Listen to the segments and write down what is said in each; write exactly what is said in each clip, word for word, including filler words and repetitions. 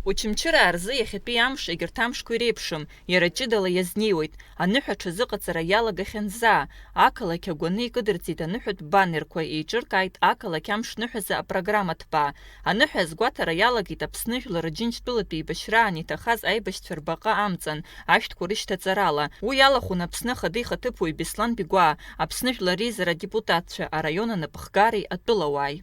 Очамчыраа рзы иахьатәи амш егьырҭ амшқәа иреиԥшым, иара ҷыдала иазнеиуеит. Аныҳәа аҽазыҟаҵара иалагахьан заа, ақалақь агәаны икыдырҵеит аныҳәатә баннерқәа, еиҿыркааит ақалақь амш ныҳәазы апрограмма ҭбаа. Аныҳәа азгәаҭара иалагеит Аԥсны жәлар Рџьынџьтәылатә еибашьраан иҭахаз аибашьцәа рбаҟа амҵан, ашәҭқәа рышьҭаҵарала. Уи иалахәын Аԥсны Ахада ихаҭыԥуаҩ Беслан Бигәаа, Аԥсны Жәлар Реизара адепутатцәа, араион анапхгареи атәылауааи.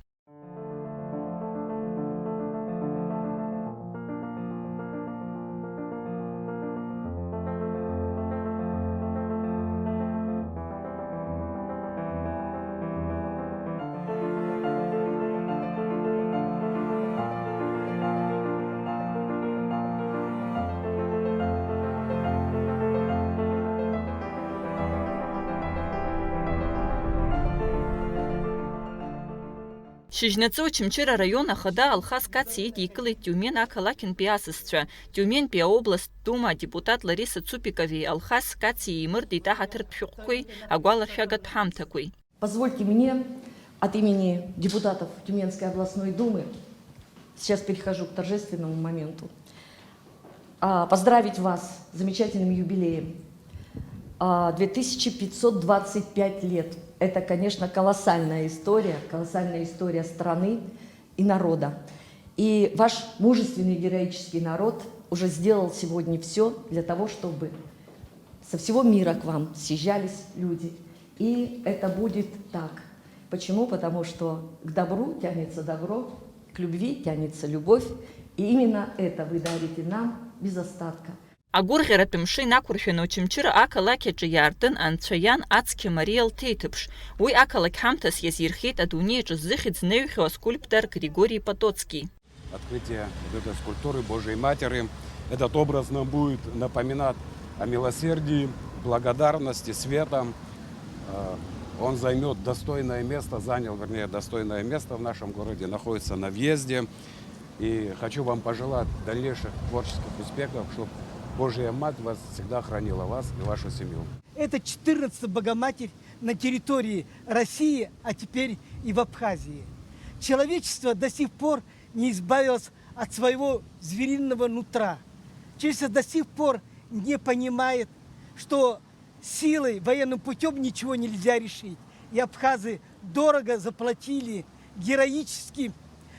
Шьыжьнаҵы Очамчыра араион ахада Алхас Кациа идикылеит Тиумен ақалақьынтәи асасцәа. Тиументәи аобласттә дума адепутат Лариса Цупиковеи Алхас Кациа еимырдеит аҳаҭыртә шәҟәқәеи агәаларшәагатә ҳамҭақәеи. Позвольте мне от имени депутатов Тюменской областной думы, сейчас перехожу к торжественному моменту, а, поздравить вас с замечательным юбилеем. А, две тысячи пятьсот двадцать пять лет. Это, конечно, колоссальная история, колоссальная история страны и народа. И ваш мужественный, героический народ уже сделал сегодня всё для того, чтобы со всего мира к вам съезжались люди. И это будет так. Почему? Потому что к добру тянется добро, к любви тянется любовь. И именно это вы дарите нам без остатка. Агәырӷьаратә мшы инақәыршәаны Очамчыра ақалақь аҿы иаартын Анцәа иан ацқьа Мариа лҭеиҭыԥш. Уи ақалақь ҳамҭас иазирхиеит адунеи аҿы зыхьӡ зныҩхьоу аскульптор Григорий Потоцки. Открытие вот этой скульптуры Божьей Матери, этот образ нам будет напоминать о милосердии, благодарности, света. Э, он займёт достойное место, занял, вернее, достойное место в нашем городе, находится на въезде. И хочу вам пожелать дальнейших творческих успехов, чтоб Божья Мать вас всегда хранила, вас и вашу семью. Это четырнадцатая Богоматерь на территории России, а теперь и в Абхазии. Человечество до сих пор не избавилось от своего звериного нутра. Человечество до сих пор не понимает, что силой, военным путём ничего нельзя решить. И абхазы дорого заплатили героически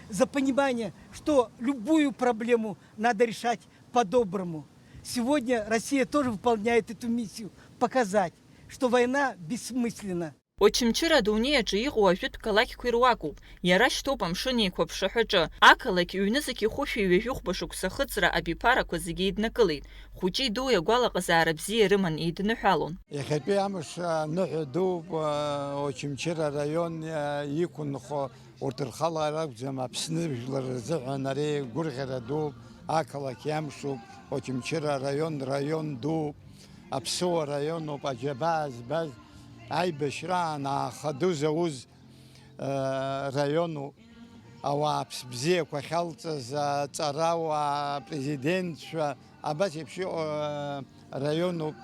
за понимание, что любую проблему надо решать по-доброму. Сегодня Россия тоже выполняет эту миссию, показать, что война бессмысленна. Очамчыра адунеи аҿы иҟоу ажәытә қалақьқәа ируакуп. Иара шьҭоуп Амшын Еиқәыԥш аҳәаҿы. Ақалақь ҩнызқь ихәышәи ҩажәи хәба шықәса ахыҵра абиԥарақәа зегьы еиднакылеит. Хәыҷи дуи агәалаҟазаара бзиа рыман еидныҳәалон. Иахьатәи амш, а, ныҳәа дууп, а, Очамчыра араион, а, иқәынхо урҭ рхала ракәӡам, Аԥсны жәлар рзыҳәан ари гәырӷьара дууп, ақалақь иамшуп, Очамчыра араион, раион дууп, аԥсуа раионуп, аџьабаа збаз, аибашьраан ааха ду зауз, э, раионуп. Ауааԥс бзиақәа ахьалҵыз, аҵарауаа, апрезидентцәа, абас еиԥш иҟоу, э, раионуп.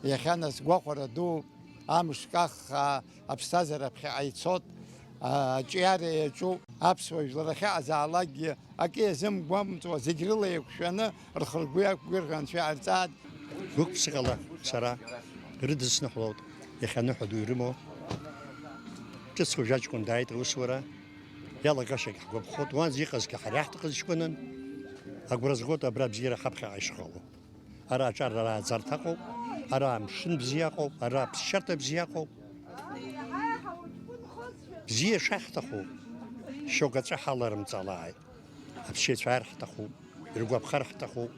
Иахьа нас гәахәара дууп, амш каххаа, аԥсҭазаара ԥхьаҟа ицот, аҿиара иаҿуп. Аԥсуа жәлар ахьыҟазаалакгьы акы иазымгәамҵуа, зегь рыла еиқәшәаны, рхы-ргәы иақәгәырӷьо Анцәа иҟарҵааит. Гәык-ԥсыкала сара ирыдысныҳәалоит, иахьа ныҳәа ду ирымоу. Ҿыц уажә аҷкәын дааит аусура, иалагашагь ҳгәаԥхоит, уанӡа иҟазгьы ҳара иаҳҭахыз ҷкәынын, агәра згоит абра абзиара ҳаԥхьаҟа ишыҟало. Ара аҿар рааӡарҭа ыҟоуп, ара амшын бзиа ыҟоуп, ара аԥсшьарҭа бзиа ыҟоуп. Бзиа шаҳҭаху, шьоук аҵәа ҳаларымҵалааит. Аԥсшьаҩцәа аарҳҭахуп, иргәаԥхар ҳҭахуп,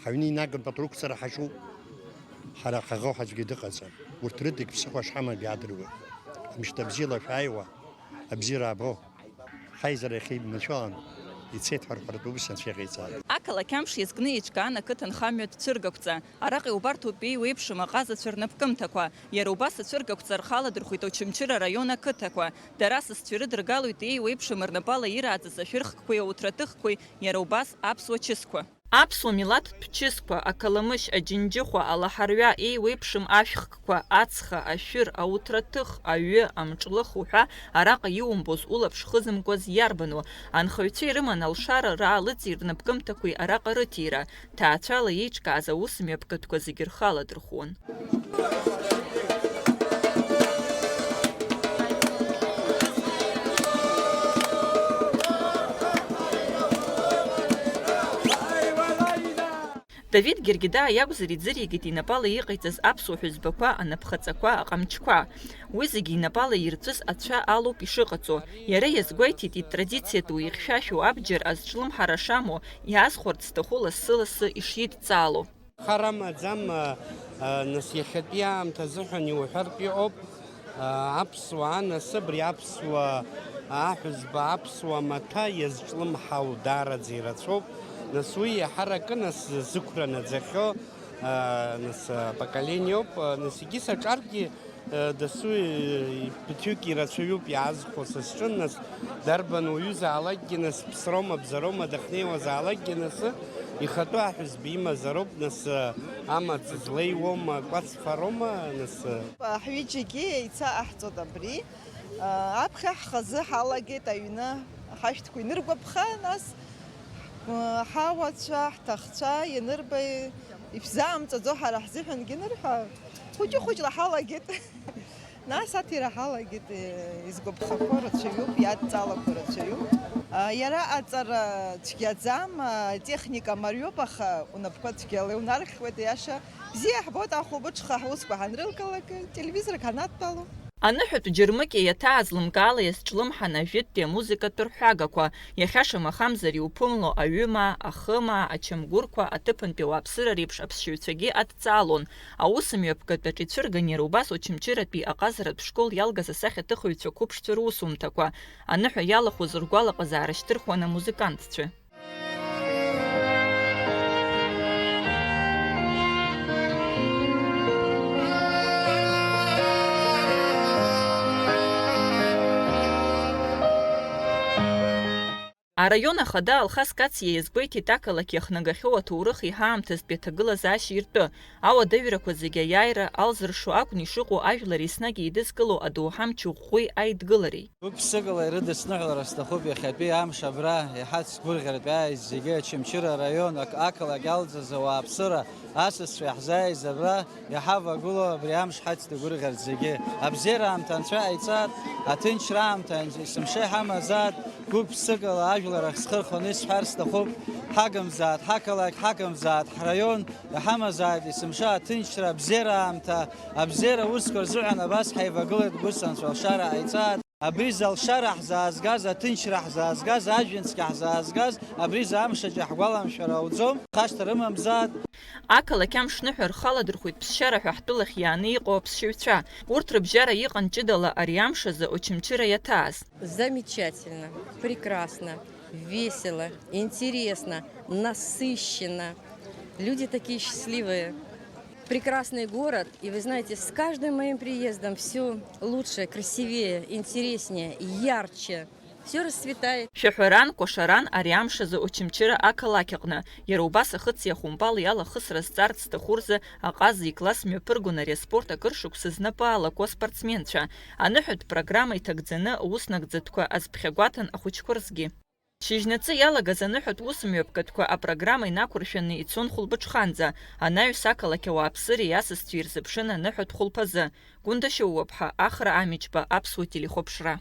ҳаҩны инаганы пату рықәҵара ҳаҿуп. Ҳара ҳаӷоу аӡәгьы дыҟаӡам. Урҭ рыдагь ԥсыхәа шҳамам иаадыруеит. Амшьҭа бзиала шәааиуа, абзиара аабо. Ҳаизара иахьа иманшәалан ицеит ҳәа рҳәаратәы ус анцәа иҟаиҵааит. Ақалақь амш иазкны еиҿкаан ақыҭанхамҩатә цәыргақәҵа. Араҟа иубарҭоуп еиуеиԥшым аҟазацәа рнапкымҭақәа. Иара убас ацәыргақәҵа рхы аладырхәит Очамчыра араион ақыҭақәа. Дара асасцәа ирыдыргалоит еиуеиԥшым рнапала ирааӡаз ашәырхқәеи ауҭраҭыхқәеи, иара убас аԥсуа чысқәа. Аԥсуа милаҭтә чысқәа, ақаламышь, аџьынџьыхәа, алаҳарҩа, еиуеиԥшым ашәхкқәа, ацха, ашәыр, ауҭраҭых, аҩы, амҿлых уҳәа араҟа иумбоз, улаԥш хызымкуаз иарбану? Анхаҩцәа ирыман алшара раалыҵи рнапкымҭақәеи араҟа рыҭира. Ҭаацәала еиҿкааз аусмҩаԥгатәқәа зегьы рхы аладырхәуан. Давид Гергида иакәзар иӡыригеит инапала иҟаиҵаз аԥсуа ҳәызбақәа, анапхаҵақәа, аҟамчқәа. Уи зегьы инапала ирҵәыз ацәа алоуп ишыҟаҵо. Иара иазгәеиҭеит итрадициатәу ихьшәашәоу абџьар азҿлымҳара шамоу, иаазхәарц зҭаху лассы-лассы ишидҵаало. Хар амаӡам, а, а, нас иахьатәи аамҭа азыҳәан иуҳәартә иҟоуп. А, аԥсуаа, нас абри аԥсуа аҳәызба, аԥсуа маҭәа иазҿлымҳау даараӡа ирацәоуп. Нас уи иаҳаракы, нас, зықәра наӡахьоу, а, нас, а, поколениоуп. А, нас егьыс аҿаргьы, а, дасу, э, ԥыҭҩык ирацәаҩуп иаазхәо са сҿы, нас, дарбан уаҩызаалакгьы, нас, ԥсроума, бзароума дахьнеиуазаалакгьы, нас, ихатәы аҳәызба имазароуп, нас, а, амаҵ злеиуоума, кәац фароума, нас, а. Ҳҩыџьагьы еицаҟаҳҵоит абри. Аԥхьа ҳхазы ҳалагеит аҩны, ҳашәҭқәа иныргәаԥха, нас, ҳауацәа, ҳҭахцәа ианырба, ишәзаамҵаӡо ҳара ҳзыҳәангьы нырҳәа, хәыҷы-хәыҷла ҳалагеит. Нас аҭира ҳалагеит, изгәаԥхақәо рацәаҩуп, иадҵалақәо рацәаҩуп. Иара аҵара цәгьаӡам, атехника мариоуп, аха унапқәа цәгьала иунархьуеит, аиаша. Бзиа ҳбоит, ахәылбыҽха ҳусқәа ҳанрылгалак, телевизорк ҳанадтәало. Аныҳәатә џьармыкьа иаҭааз лымкаала иазҿлымҳан ажәытәтәи амузыкатә рҳәагақәа, иахьа шамахамзар иуԥымло аҩымаа, ахымаа, ачамгәырқәа, аҭыԥантәи ауааԥсыра реиԥш аԥсшьаҩцәагьы адҵаалон. Аусмҩаԥгатә аҿы ицәырган иара убас Очамчыратәи аҟазаратә школ иалгаз асахьаҭыхыҩцәа қәыԥшцәа русумҭақәа. Аныҳәа иалахәыз ргәалаҟазаара шьҭырхуан амузыкантцәа. Араион ахада Алхас Кациа иазгәеиҭеит ақалақь иахнагахьоу аҭоурыхи ҳаамҭазтәи аҭагылазаашьеи ртәы, ауадаҩрақәа зегьы аиааира алзыршо акәны ишыҟоу ажәлар еснагь еидызкыло адоуҳа мчы ӷәӷәеи аидгылареи. Гәык-ԥсыкала ирыдысныҳәалар сҭахуп иахьатәи амш абра иҳацгәырӷьартә иааиз зегьы, Очамчыра араион, ак-, ақалақь иалҵыз ауааԥсыра, асасцәа иаҳзааиз абра иҳавагылоу абри амш ҳацдагәырӷьарц зегьы. Абзиара аамҭа анцәа ҟаиҵааит, аҭынчра аамҭа есымша иҳамазааит, гәык-ԥсыкала ажәлар ахь схы рханы исҳәар сҭахуп, ҳагымзааит, ҳақалақь ҳагымзааит, ҳраион иҳамазааит есымша аҭынчра, абзиара аамҭа, абзиара усқәа рзыҳәан абас ҳаивагылеит, гәыс анцәа алшара ҟаиҵааит. Абри залшара ҳзаазгаз, аҭынчра ҳзаазгаз, ажәҩан цқьа ҳзаазгаз, абри заамшаҿы ҳгәаламшәар ауӡом, хашҭа рымамзааит. Ақалақь амшныҳәа рхаладырхәит ԥсшьара ҳәа ҳтәылахь иааны иҟоу аԥсшьаҩцәа. Урҭ рыбжьара иҟан ҷыдала ари амш азы Очамчыра иаҭааз. Замечательно, прекрасно, весело, интересно, насыщенно. Люди такие счастливые. Прекрасный город, и вы знаете, с каждым моим приездом всё лучше, красивее, интереснее, ярче. Всё расцветает. Шәаҳәаран, кәашаран ари амш азы Очамчыра ақалақь аҟны. Иара убас ахыци ахәымпали алахысра зҵарц зҭаху рзы аҟаза икласс мҩаԥыргон ари аспорт акыр шықәса знапы алаку аспортсменцәа. Аныҳәатә программа иҭагӡаны аус нагӡатәқәа азԥхьагәаҭан ахәыҷқәа рзгьы. Шьыжьнаҵы иалагаз аныҳәатә усмҩаԥгатәқәа апрограмма инақәыршәаны ицон хәылбыҽханӡа, анаҩс ақалақь ауааԥсыреи асасцәеи ирзыԥшын аныҳәатә хәылԥазы. Гәында Шьоуаԥҳа, Ахра Амичба, Аԥсуа телехәаԥшра.